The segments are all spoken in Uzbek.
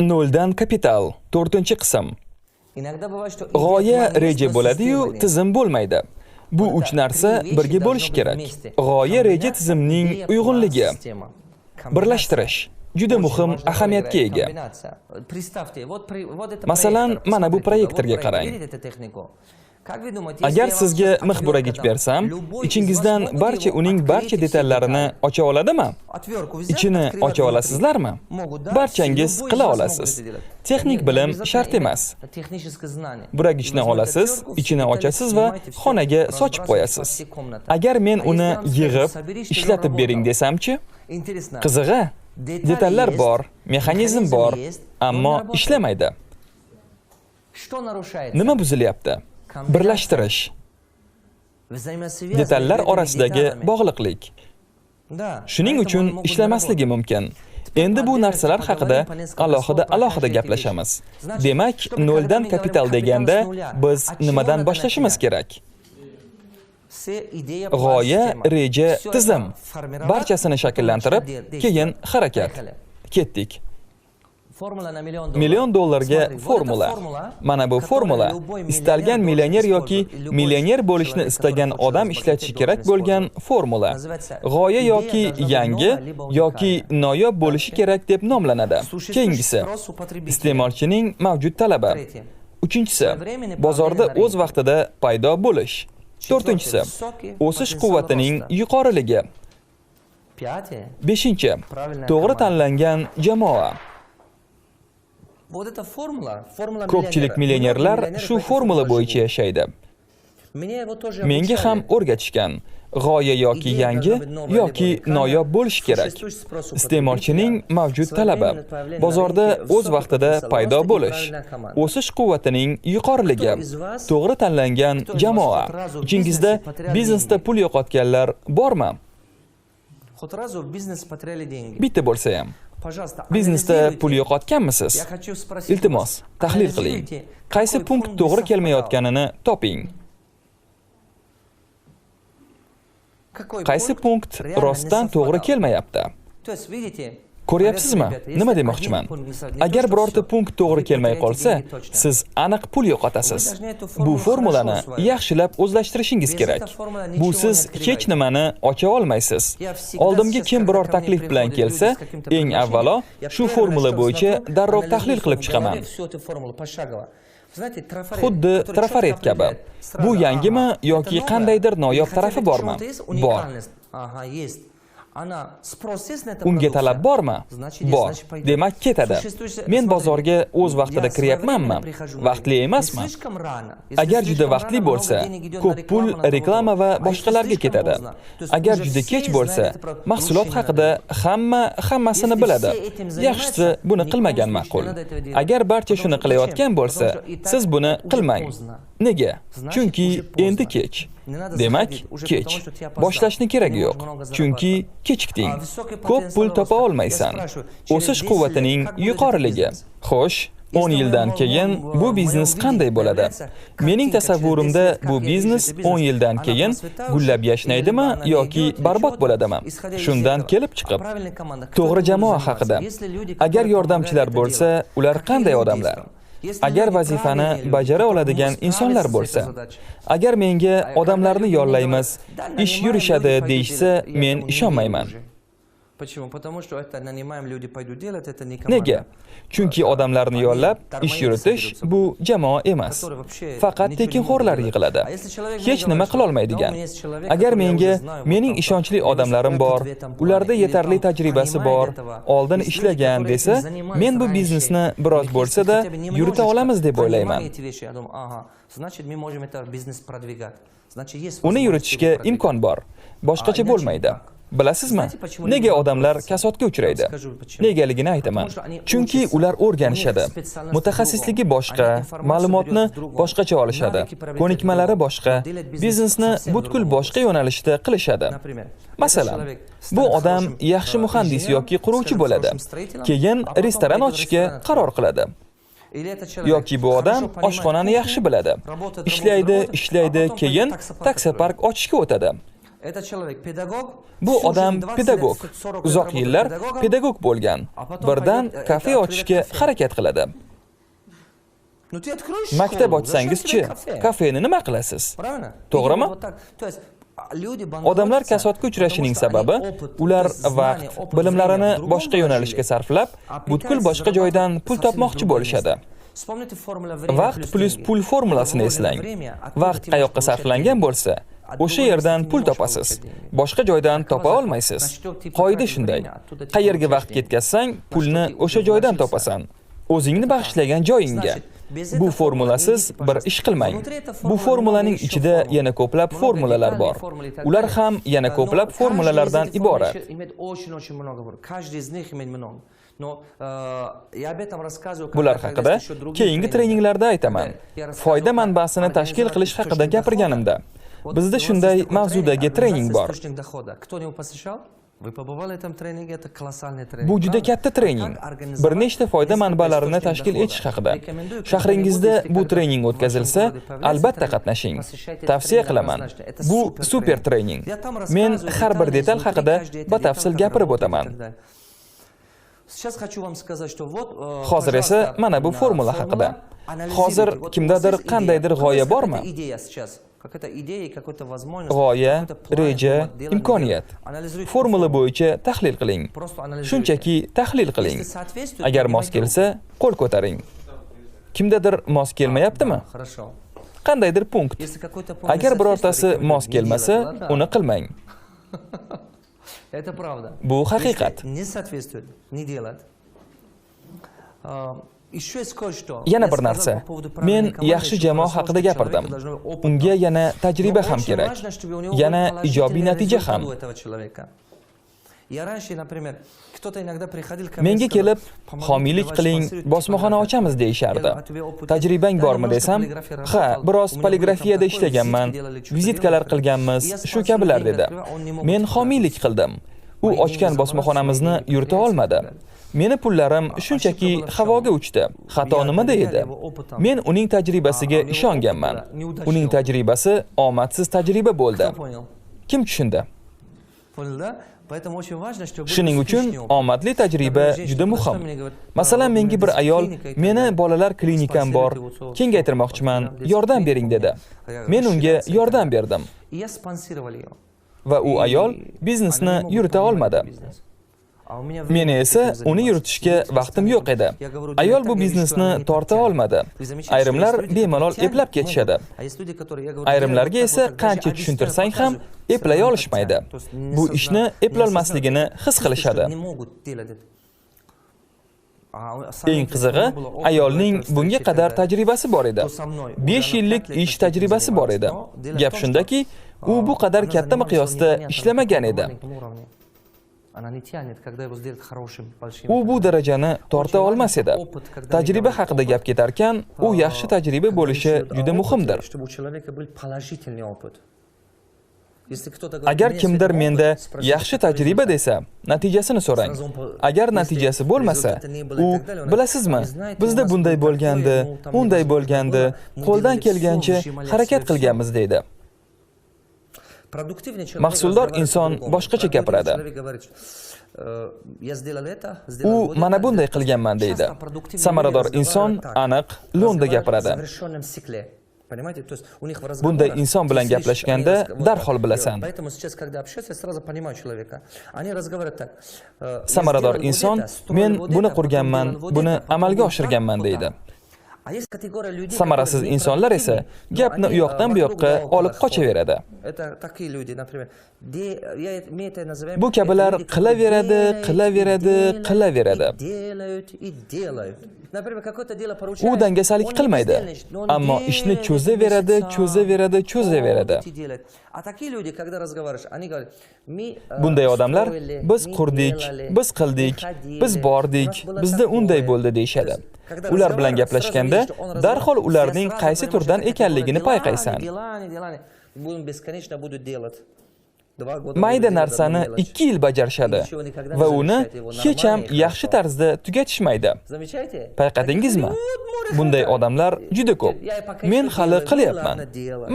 Noldan kapital, 4-qism. G'oya, reja bo'ladi-yu, tizim bo'lmaydi. Bu uch narsa birga bo'lishi kerak. G'oya, reja, tizimning uyg'unligi. Birlashtirish juda muhim ahamiyatga ega. Masalan, mana bu proyektorga qarang. Agar sizga mix buragich bersam, ichingizdan barcha uning barcha detallarini ocha oladimi? Ichini ocha olasizlarmi? Barchangiz qila olasiz. Texnik bilim shart emas. Buragichni olasiz, ichini ochasiz va xonaga sochib qo'yasiz. Agar men uni yig'ib, ishlatib bering desamchi? Qizig'i, detallar bor, mexanizm bor, ammo ishlamaydi. Nima buzilyapti? Birlashtirish. Detallar orasidagi bog'liqlik. Shuning uchun ishlamasligi mumkin. Endi bu narsalar haqida alohida gaplashamiz. Demak, noldan kapital deganda biz nimadan boshlashimiz kerak? G'oya, reja, tizim. Barchasini shakllantirib, keyin harakat. Ketdik. Million dollarga formula. Mana bu formula istalgan millioner yoki millioner bo'lishni istagan odam ishlatishi kerak bo'lgan formula. G'oya yoki yangi yoki noyob bo'lishi kerak deb nomlanadi. Keyingisi iste'molchining mavjud talabi. Uchinchisi bozorda o'z vaqtida paydo bo'lish. To'rtinchisi o'sish quvvatining yuqoriligi. Beshinchi to'g'ri tanlangan jamoa. Ko'pchilik millionerlar shu formula bo'yicha yashaydi. Menga ham o'rgatishgan. G'oya yoki yangi yoki noyob bo'lishi kerak. Iste'molchining mavjud talabi, bozorda o'z vaqtida paydo bo'lish, o'sish quvvatining yuqoriligi, to'g'ri tanlangan jamoa. Ichingizda biznesda pul yo'qotganlar bormi? Bitta bo'lsa ham. Biznesda pul yo'qotganmisiz? Iltimos, tahlil qiling. Qaysi punkt to'g'ri kelmayotganini toping. Qaysi punkt rostdan to'g'ri kelmayapti? Ko'ryapsizmi? Nima demoqchiman? Agar birorta punkt to'g'ri kelmay qolsa, siz aniq pul yo'qotasiz. Bu formulani yaxshilab o'zlashtirishingiz kerak. Busiz hech nimani ocha olmaysiz. Oldimga kim biror taklif bilan kelsa, eng avvalo shu formula bo'yicha darrov tahlil qilib chiqaman. Xuddi trafaret kabi. Bu yangimi yoki qandaydir noyob tarafi bormi? Bor. Unga talab bormi? Bor. Demak, ketadi. Men bozorga o'z vaqtida kiryapmanmi? Vaqtli emasmi? Agar juda vaqtli bo'lsa, ko'p pul reklama va boshqalarga ketadi. Agar juda kech bo'lsa, mahsulot haqida hamma hammasini biladi. Yaxshisi buni qilmagan ma'qul. Agar barcha shuni qilayotgan bo'lsa, siz buni qilmang. Nega? Chunki endi kech. Demak, kech. Boshlashni keragi yo'q, chunki kechikding. Ko'p pul topa olmaysan. O'sish quvvatining yuqoriligi. Xo'sh, 10 yildan keyin bu biznes qanday bo'ladi? Mening tasavvurimda bu biznes 10 yildan keyin gullab yashnaydimi yoki barbod bo'ladimi? Shundan kelib chiqib, to'g'ri jamoa haqida. Agar yordamchilar bo'lsa, ular qanday odamlar? Agar vazifani bajara oladigan insonlar bo'lsa, agar menga odamlarni yollaymiz, ish yurishadi deyishsa, men ishonmayman. Nega? Chunki odamlarni yollab ish yuritish bu jamoa emas. Faqat tekinxo'rlar yig'iladi. Hech nima qila olmaydigan. Agar menga mening ishonchli odamlarim bor, ularda yetarli tajribasi bor, oldin ishlagan desa, men bu biznesni biroz bo'lsa-da yurita olamiz deb o'ylayman. Uni yuritishga imkon bor. Boshqacha bo'lmaydi. Bilasizmi, nega odamlar kasodga uchraydi? Negaligini aytaman. Chunki ular o'rganishadi. Mutaxassisligi boshqa, ma'lumotni boshqacha olishadi, ko'nikmalari boshqa, biznesni butkul boshqa yo'nalishda qilishadi. Masalan, bu odam yaxshi muhandis yoki quruvchi bo'ladi. Keyin restoran ochishga qaror qiladi. Yoki bu odam oshxonani yaxshi biladi. Ishlaydi, ishlaydi, keyin taksopark ochishga o'tadi. Bu odam pedagog, uzoq yillar pedagog bo'lgan. Birdan kafe ochishga harakat qiladi. Maktab ochsangiz-chi, kafeni nima qilasiz? To'g'rimi? Odamlar kasodga uchrashining sababi ular vaqt, bilimlarini boshqa yo'nalishga sarflab, butkul boshqa joydan pul topmoqchi bo'lishadi. Vaqt plyus pul formulasini eslang. Vaqt qayoqqa sarflangan bo'lsa, o'sha yerdan pul topasiz. Boshqa joydan topa olmaysiz. Qoida shunday. Qayerga vaqt ketkazsang, pulni o'sha joydan topasan. O'zingni bag'ishlagan joyingga. Bu formulasiz bir ish qilmang. Bu formulaning ichida yana ko'plab formulalar bor. Ular ham yana ko'plab formulalardan iborat. Bular haqida keyingi treninglarda aytaman. Foyda manbasini tashkil qilish haqida gapirganimda. Bizda shunday mavzudagi trening bor. Bu juda katta trening. Bir nechta foyda manbalarini tashkil etish haqida. Shahringizda bu trening o'tkazilsa, albatta qatnashing. Tavsiya qilaman. Bu super trening. Men har bir detal haqida batafsil gapirib o'taman. Hozir esa mana bu formula haqida. Hozir kimdadir qandaydir g'oya bormi? G'oya, reja, imkoniyat. Formula bo'yicha tahlil qiling. Shunchaki tahlil qiling. Agar mos kelsa, qo'l ko'taring. Kimdadir mos kelmayaptimi? Qandaydir punkt. Agar birortasi mos kelmasa, uni qilmang. Bu haqiqat. Yana bir narsa. Men yaxshi jamoa haqida gapirdim. Unga yana tajriba ham kerak. Yana ijobiy natija ham. Menga kelib, homiylik qiling, bosmaxona ochamiz deyishardi. Tajribang bormi desam, ha, biroz poligrafiyada ishlaganman, vizitkalar qilganmiz, shu kabilar dedi. Men homiylik qildim. U ochgan bosmaxonamizni yurita olmadi. Meni pullarim shunchaki havoga uchdi. Xato nimada edi? Men uning tajribasiga ishonganman. Uning tajribasi omadsiz tajriba bo'ldi. Kim tushundi? Shuning uchun omadli tajriba juda muhim. Masalan, menga bir ayol, meni bolalar klinikam bor, kengaytirmoqchiman, yordam bering dedi. Men unga yordam berdim. Va u ayol biznesni yurita olmadi. Meni esa uni yuritishga vaqtim yo'q edi. Ayol bu biznesni torta olmadi. Ayrimlar bemalol eplab ketishadi. Ayrimlarga esa qancha tushuntirsang ham eplay olishmaydi. Bu ishni eplolmasligini his qilishadi. Eng qizig'i, ayolning bunga qadar tajribasi bor edi. 5 yillik ish tajribasi bor edi. Gap shundaki, u bu qadar katta miqyosda ishlamagan edi. U bu darajani torta olmas edi. Tajriba haqida gap ketarkan, u yaxshi tajriba bo'lishi juda muhimdir. Agar kimdir menda yaxshi tajriba desa, natijasini so'rang. Agar natijasi bo'lmasa, u bilasizmi, bizda bunday bo'lgandi, unday bo'lgandi, qo'ldan kelgancha harakat qilganmiz deydi. Mahsuldor inson boshqacha gapiradi. U mana bunday qilganman deydi. Samarador inson aniq, lo'nda gapiradi. Bunday inson bilan gaplashganda darhol bilasan. Samarador inson men buni qurganman, buni amalga oshirganman deydi. Samarasiz insonlar esa gapni u yoqdan bu yoqqa olib qochaveradi. Bu kabilar qilaveradi, qilaveradi, qilaveradi. U dangasalik qilmaydi, ammo ishni cho'zaveradi, cho'zaveradi, cho'zaveradi. Bunday odamlar biz qurdik, biz qildik, biz bordik, bizda unday bo'ldi deyishadi. Ular bilan gaplashganda darhol ularning qaysi turdan ekanligini payqaysan. Mayda narsani 2 yil bajarishadi va uni hech ham yaxshi tarzda tugatishmaydi. Payqadingizmi? Bunday odamlar juda ko'p. Men hali qilyapman.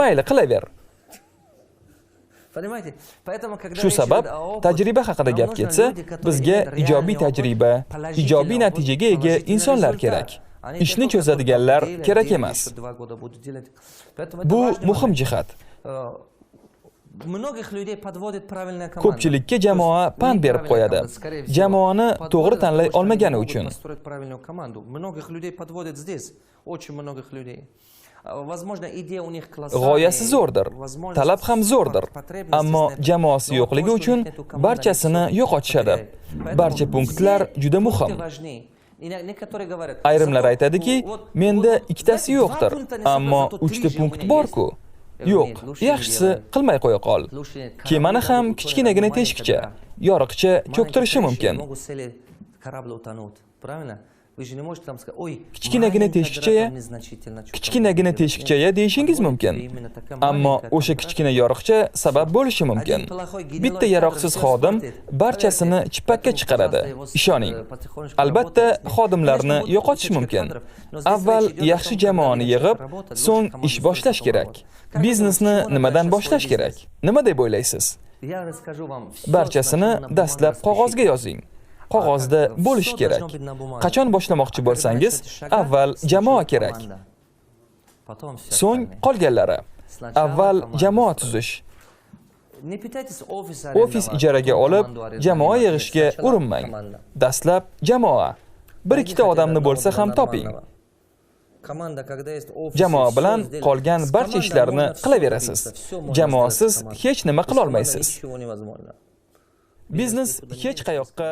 Mayli, qilaver. Shu sabab tajriba haqida gap ketsa, bizga ijobiy tajriba, ijobiy natijaga ega insonlar kerak. Ishni cho'zadiganlar kerak emas. Bu muhim jihat. Ko'pchilikka jamoa pand berib qo'yadi. Jamoani to'g'ri tanlay olmagani uchun. G'oyasi zo'rdir, talab ham zo'rdir, ammo jamoasi yo'qligi uchun barchasini yo'qotishadi. Barcha punktlar juda muhim. Ayrimlar aytadiki, menda ikkitasi yo'qdir, ammo 3 ta punkt bor-ku. Yo'q, yaxshisi qilmay qo'ya qol. Kemani ham kichkinagina teshikcha, yoriqcha cho'ktirishi mumkin. Kichkinagina teshikcha, kichkinagina teshikcha deyishingiz mumkin. Ammo o'sha kichkina yoriqcha sabab bo'lishi mumkin. Bitta yaroqsiz xodim barchasini chipakka chiqaradi. Ishoning. Albatta, xodimlarni yo'qotish mumkin. Avval yaxshi jamoani yig'ib, so'ng ish boshlash kerak. Biznesni nimadan boshlash kerak? Nima deb o'ylaysiz? Barchasini dastlab qog'ozga yozing. Qog'ozda bo'lishi kerak. Qachon boshlamoqchi bo'lsangiz, avval jamoa kerak. So'ng qolganlari. Avval jamoa tuzish. Ofis ijaraga olib, jamoa yig'ishga urinmang. Dastlab jamoa. Bir ikkita odamni bo'lsa ham toping. Jamoa bilan qolgan barcha ishlarni qilaverasiz. Jamoasiz hech nima qila olmaysiz. Biznes hech qayoqqa